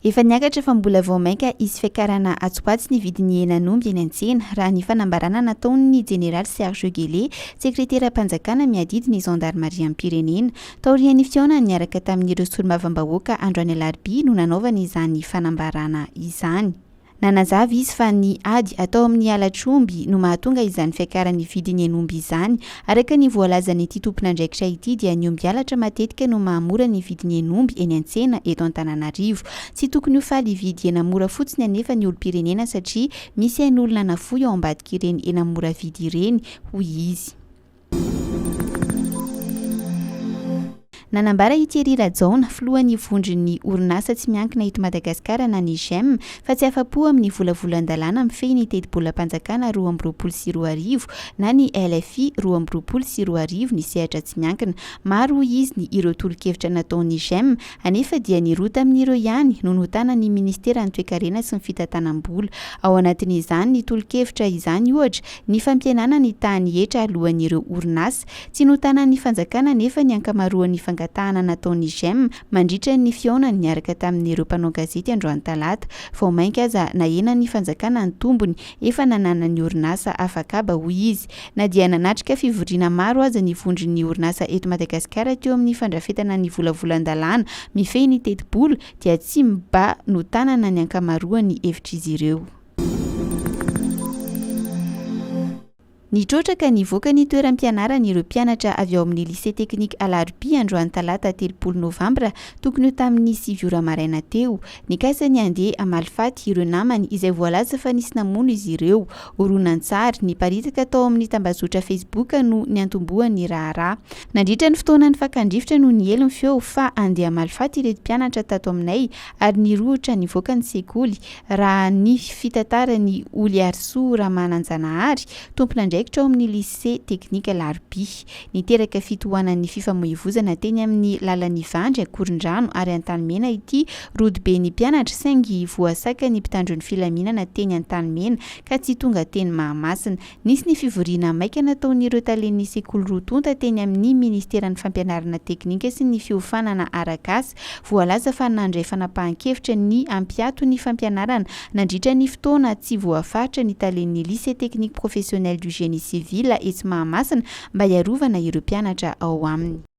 Efa niakatra fa mbola vao mainka hisy fiakarana atsy ho atsy ny vidin'ny henan'omby eny an-tsena, raha ny fanambarana nataon'ny jeneraly Serge Gellé, sekreteram-panjakana miadidy ny zandarimariam-pirenena. Taorian'ny fihaonany niaraka tamin'ireo solombavambahoaka androany alarobia no nanaovany izany fanambarana izany. Nanazava izy fa ny ady atao amin'ny halatr'omby no mahatonga izany fiakaran'ny vidin'ny hen'omby izany. Araka ny voalazan'ity tompon'andraikitra ity dia ny omby halatra matetika no mahamora ny vidin'ny hen'omby eny an-tsena eto Antananarivo. Tsy tokony ho faly hividy hena mora fotsiny anefa ny olom-pirenena satria misy ain'olona nafoy ao ambadik'ireny hena mora vidy ireny, hoy izy. Nanambara i Thierry Rajaona, filohan'ny vondron'ny orinasa tsy miankina eto Madagasikara na ny Gem, fa tsy afa-po amin'ny volavolan-dalàna mifehy ny tetibolam-panjakana 2022 na ny LFI 2022 ny sehatra tsy miankina. Maro, hoy izy, ny ireo tolo-kevitra nataon'ny Gem, anefa dia ny roa tamin'ireo ihany no notanan'ny minisiteran'ny Toekarena sy ny fitantanam-bola. Ao anatin'izany ny tolo-kevitra izany, ohatra, ny fampihenana ny tahan'ny hetra aloan'ireo orinasa. Tsy notanan'ny fanjakana anefa ny ankamaroan'ny fangatahana nataon'ny Gem mandritra ny fihaonany niaraka tamin'ireo mpanao gazety androany talata. Vao mainka aza nahenan'ny fanjakana ny tombony efa nananan'ny orinasa afakaba, hoy izy. Na dia nanatrika fivoriana maro aza ny vondron'ny orinasa eto Madagasikara teo amin'ny fandrafetana ny volavolan-dalàna mifehy ny tetibola dia tsy mba notanana ny ankamaroan'ny hevitr'izy ireo. Nitroatra ka nivoaka ny toeram-pianarany ireo mpianatra avy ao amin'ny Lycée Technique Alarobia androany talata 30 novambra tokony ho tamin'ny 9 ora maraina teo. Nikasa ny handeha hamaly faty ireo namany izay voalaza fa nisy namono izy ireo. Horonantsary niparitaka tao amin'ny tambazotra Facebook no niantombohan'ny raharaha. Nandritra ny fotoanan'ny fakan-drivotra no niely ny feo fa handeha hamaly faty ireto mpianatra tato aminay ary nirohotra nivoaka ny sekoly. Raha ny fitantaran'i Oliarisoa Ramananjanahary, tompon'andraikitra ao amin'ny Lycée Technique Alarobia. Niteraka fitohanan'ny fifamoivozana teny amin'ny lalan'Ivandry, Ankorondrano ary Antanimena ity rodoben'ny mpianatra saingy voasakan'ny mpitandro ny filaminana teny Antanimena ka tsy tonga teny Mahamasina. Nisy ny fivoriana maika nataon'ireo talen'ny sekoly roa tonta teny amin'ny ministeran'ny fampianarana teknika sy ny fiofanana arak'asa. Voalaza fa nandray fanapahan-kevitra ny hampiato ny fampianarana nandritra ny fotoana tsy voafaritra ny talen'ny Lycée Technique Professionnel du Génie Civil etsy Mahamasina mba hiarovana ireo mpianatra ao aminy.